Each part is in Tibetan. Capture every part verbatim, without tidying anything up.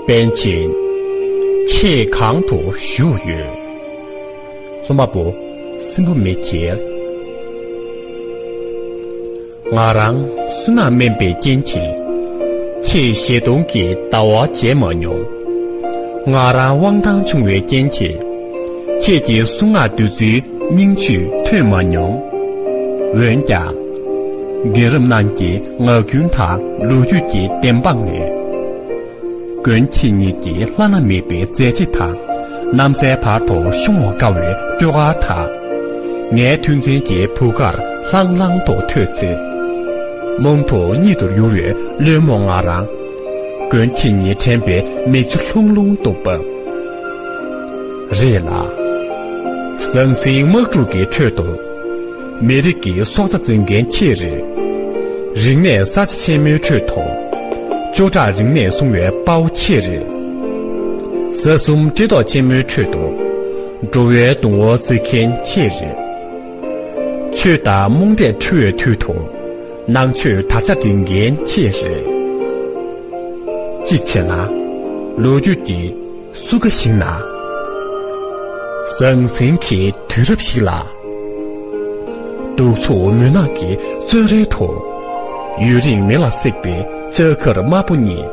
པཎ་ཆེན། ཁྱེད་གང་དུ་བཞུགས་ཡོད། རྩོམ་པ་པོ། སྲིན་པོ་མེ་ཁྱེར། ང་རང་བསོད་ནམས་དམན་པའི་རྐྱེན་གྱིས། ཁྱེད་ཞལ་གདོང་གི་ཟླ་བ་མཇལ་མ་མྱོང་། ང་རང་དབང་ཐང་ཆུང་བའི་རྐྱེན་གྱིས། ཁྱེད་ཀྱི་གསུང་ངག་བདུད་རྩིའི་སྙིང་བཅུད་ཐོས་མ་མྱོང་། འོན་ཀྱང་། རྒན་རབས་རྣམས་ཀྱི་ངག་རྒྱུན་དང་ལོ་རྒྱུས་ཀྱི་བདེན་དཔང་ནས། མགོན་ཁྱེད་ཉིད་ཀྱི་བླ་ན་མེད་པའི་མཛད་རྗེས་དང་། གནམ་སའི་བར་དུ་ཤོང་བར་དཀའ་བའི་སྐྱོ་གར་དང་། ངའི་ཐུགས་འཛིན་གྱི་བུ་གར་ལྷང་ལྷང་དུ་ཐོས་ཚེ། རྨོངས་དུ་གཉིད་དུ་ཡུར་བའི་བླུན་རྨོངས་ང་རང་། མགོན་ཁྱེད་ཉིད་དྲན་པའི་མིག་ཆུ་ལྷུང་ལྷུང་དུ་འབབ། རེད་ལ། ཟང་ཟིང་དམག་འཁྲུག་གི་ཁྲོད་དུ། མི་རིགས་ཀྱི་སྲོག་རྩ་འཛིན་མཁན་ཁྱེད་རེད། རིག་གནས་གསར་བརྗེ་ཆེན་མོའི་ཁྲོད་དུ། ཅོ་འདྲ་རིག་གནས་སྲུང་བའི་དཔའ་བོ་ཁྱེད་རེད། ས་གསུམ་བཀྲེས་ལྟོགས་ཆེན་མོའི་ཁྲོད་དུ། འགྲོ་བའི་སྡུག་བསྔལ་སེལ་མཁན་ཁྱེད་རེད། ཆོས་དང་རྨོངས་དད་འཁྲུལ་བའི་དུས་དུ། ནང་ཆོས་དར་ཆ་སྒྲེང་མཁན་ཁྱེད་རེད། གཅིག་བྱས་ན། ལོ་རྒྱུས་ཀྱི་སྲུབས་ཀ་ཞིག་ན། ཟང་ཟིང་གི་དུས་རབས་ཤིག་ལ། གདུག་རྩུབ་མུན་ནག་གི་བཙོན་རའི་ཐོག། ཡུན་རིང་མེ་ལ་བསྲེགས་པའི་ལྕགས་མཁར་དམར་པོ་གཉིས།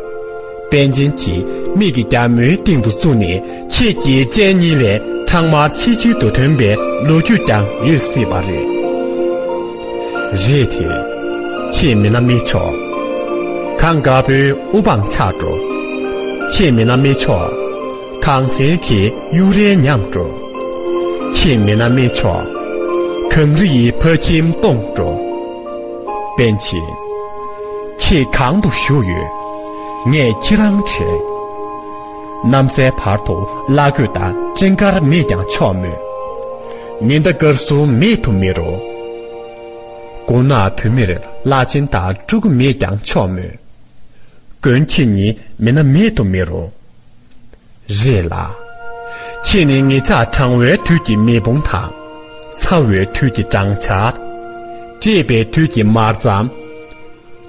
པཎ་ཆེན་གྱི་མིག་གི་རྒྱ་མོའི་སྟེང་དུ་བཙུགས་ནས། ཁྱེད་ཀྱི་སྤྱན་གཉིས་ལས་ཁྲག་དམར་ཆིལ་ཆིལ་དུ་ཐོན་པའི་ལོ་རྒྱུས་ཀྱང་ཡོད་སྲིད་པ་རེད། རེད་དེ། ཁྱེད་མིན་ན་མི་ཆོག། གངས་དཀར་པོའི་དབུ་འཕང་ཆག་འགྲོ། ཁྱེད་མིན་ན་མི་ཆོག། གངས་སེང་གི་གཡུ་རལ་ཉམས་འགྲོ། ཁྱེད་མིན་ན་མི་ཆོག། གངས་རི་ཡི་ཕ་ཁྱིམ་སྟོངས་འགྲོ། པཎ་ཆེན། ཁྱེད་གང་དུ་བཞུགས་ཡོད། ངས་ཁྱེད་རང་དྲན། གནམ་སའི་བར་དུ་བླ་གོས་དང་སྤྲིན་དཀར་མེད་ཀྱང་ཆོག་མོད། ཉི་ཟླ་དཀར་གསུམ་མེད་དུ་མི་རུང་། དགུང་ན་བུད་མེད་བླ་ཆེན་དང་ཕྲུ་གུ་མེད་ཀྱང་ཆོག་མོད། མགོན་ཁྱེད་ཉིད་མིན་ན་མེད་དུ་མི་རུང་། རེད་ལ། ཁྱེད་ནི་ངེད་ཅག་གྲང་བའི་དུས་ཀྱི་མེ་དཔུང་དང་། ཚ་བའི་དུས་ཀྱི་སྦྲང་ཆར། བཀྲེས་པའི་དུས་ཀྱི་དམར་ཟམ།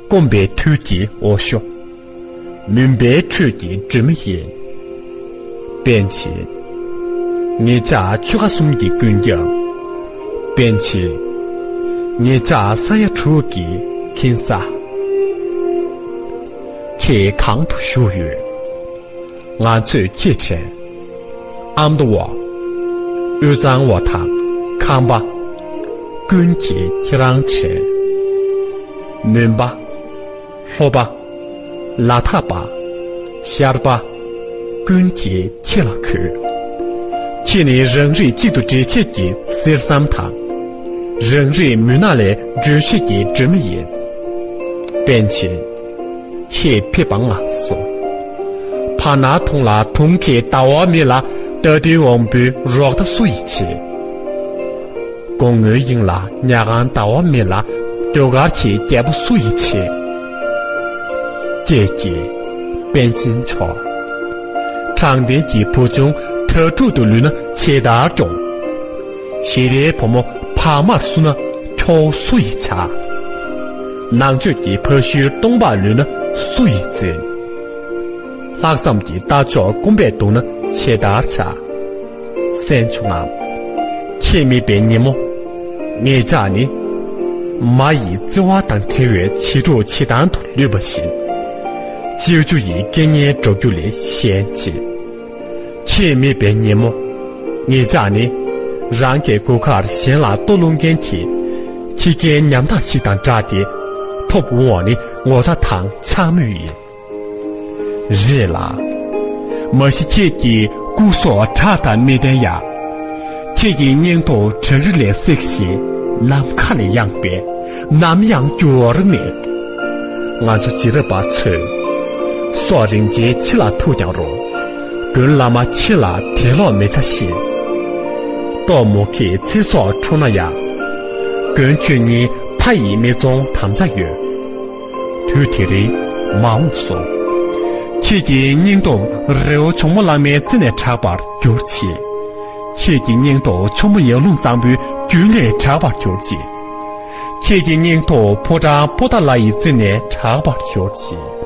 སྐོམ་པའི་དུས་ཀྱི་འོ་ཞོ། མུན་པའི་ཁྲོད་ཀྱི་སྒྲོན་མེ་ཡིན། པཎ་ཆེན། ངེད་ཅག་ཆོལ་ཁ་གསུམ་གྱི་ཀུན་ཁྱབ། པཎ་ཆེན། ངེད་ཅག་ས་ཡ་དྲུག་གི་ཁྱིམ་གསར། ཁྱེད་གང་དུ་བཞུགས་ཡོད། ང་ཚོས་ཁྱེད་དྲན། ཨ་མདོ་བ། དབུས་གཙང་བ་དང་ཁམས་པ། ཀུན་གྱིས་ཁྱེད་རང་དྲན། མོན་པ། ལྷོ་པ། ལ་དྭགས་པ། ཤར་པ། ཀུན་གྱིས་ཁྱེད་ལ་གུས། ཁྱེད་ནི་རང་རིགས་གཅིག་ཏུ་འདྲེས་བྱེད་ཀྱི་གསེར་ཟམ་དང་། རང་རིགས་མུན་ནག་ལས་སྒྲོལ་བྱེད་ཀྱི་སྒྲོན་མེ་ཡིན། པཎ་ཆེན། ཁྱེད་ཕེབས་པ་མངའ་སོང་། བར་སྣང་ཐུང་ལ་དུང་གི་ཟླ་བ་མེད་ལ། རྟ་བདུན་དབང་པོའི་རོགས་ཟླ་སུ་ཡིས་བྱེད། དགུང་སྔོན་དབྱིངས་ལ་ཉ་གང་ཟླ་བ་མེད་ལ། ཟློས་གར་གྱི་རྒྱལ་པོ་སུ་ཡིས་བྱེད། ཀྱེ་ཀྱེ། པཎ་ཆེན་མཆོག། དྲང་བདེན་གྱི་བུ་ཆུང་དྭ་ཕྲུག་ཏུ་ལུས་ན་ཇི་ལྟར་སྐྱོང་། ཞི་བདེའི་བུ་མོ་བག་མར་བསུ་ན་ཁྱོ་བོ་སུ་ཡིས་བྱ། ནང་ཆོས་ཀྱི་ཕ་ཤུལ་སྟོང་པར་ལུས་ན་སུ་ཡིས་འཛིན། ལྷག་བསམ་གྱི་རྟ་མཆོག་སྐོམ་པས་གདུང་ན་ཇི་ལྟར་བྱ། གསན་བྱུང་ངམ། ཁྱེད་མེད་པའི་ཉིན་མོ། ངེད་ཅག་ནི། མ་ཡི་བརྩེ་བ་དང་བྲལ་བའི་བྱིས་ཕྲུག་བྱེ་ཐང་དུ་ལུས་པ་བཞིན། ཅིའུ་ཅུ་ཡི་སྐད་སྙན་སྒྲོག་རྒྱུ་ལས་གཞན་ཅི། ཁྱེད་མེད་པའི་ཉིན་མོ། ངེད་ཅག་ནི། རང་གི་སྒོ་ཁར་གཞན་ལ་ལྟོ་སློང་མཁན་གྱི། ཁྱི་རྒན་ཉམ་ཐག་ཞིག་དང་འདྲ་སྟེ། ཐོབ་འོང་བ་ནི་ངོ་ཚ་དང་འཕྱ་སྨོད་ཡིན། རེད་ལ། མ་གཞི་ཁྱེད་ཀྱི་སྐུ་སྲོག་བྲག་དང་མི་ལྡན་ཡང་། ཁྱེད་ཀྱི་སྙིང་སྟོབས་བྲག་རི་ལས་བསྲེགས་ཤིང་ནམ་མཁའ་ནས་ཡངས་པས་ནམ་ཡང་འགྱུར་བ་མེད། ང་ཚོ་རྗེས་རབས་པ་ཚོས། སྲོག་རིན་ཆེན་ཕྱི་ལ་ཐུག་ཀྱང་རུང་། དགོན་བླ་མ་ཁྱེད་ལ་དད་ལོག་མི་བྱ་ཞིང་། ལྟོ་མུ་གེས་ཚེ་སྲོག་འཕྲོག་ན་ཡང་། མགོན་ཁྱོད་ཉིད་ཕ་ཡི་མི་བཙོང་དམ་བཅའ་ཡོད། དུས་དེ་རིང་མ་འོངས་སོ། ཁྱེད་ཀྱི་སྙིང་སྟོབས་རི་བོ་ཇོ་མོ་གླང་མའི་རྩེ་ནས་དྲག་པར་གྱུར་ཅིག། ཁྱེད་ཀྱི་སྙིང་སྟོབས་ཆུ་མོ་ཡར་ཀླུང་གཙང་པོའི་རྒྱུད་ལས་དྲག་པར་གྱུར་ཅིག། ཁྱེད་ཀྱི་སྙིང་སྟོབས་ཕོ་བྲང་པོ་ཏཱ་ལ་ཡི་རྩེ་ནས་དྲག་པར་གྱུར་ཅིག།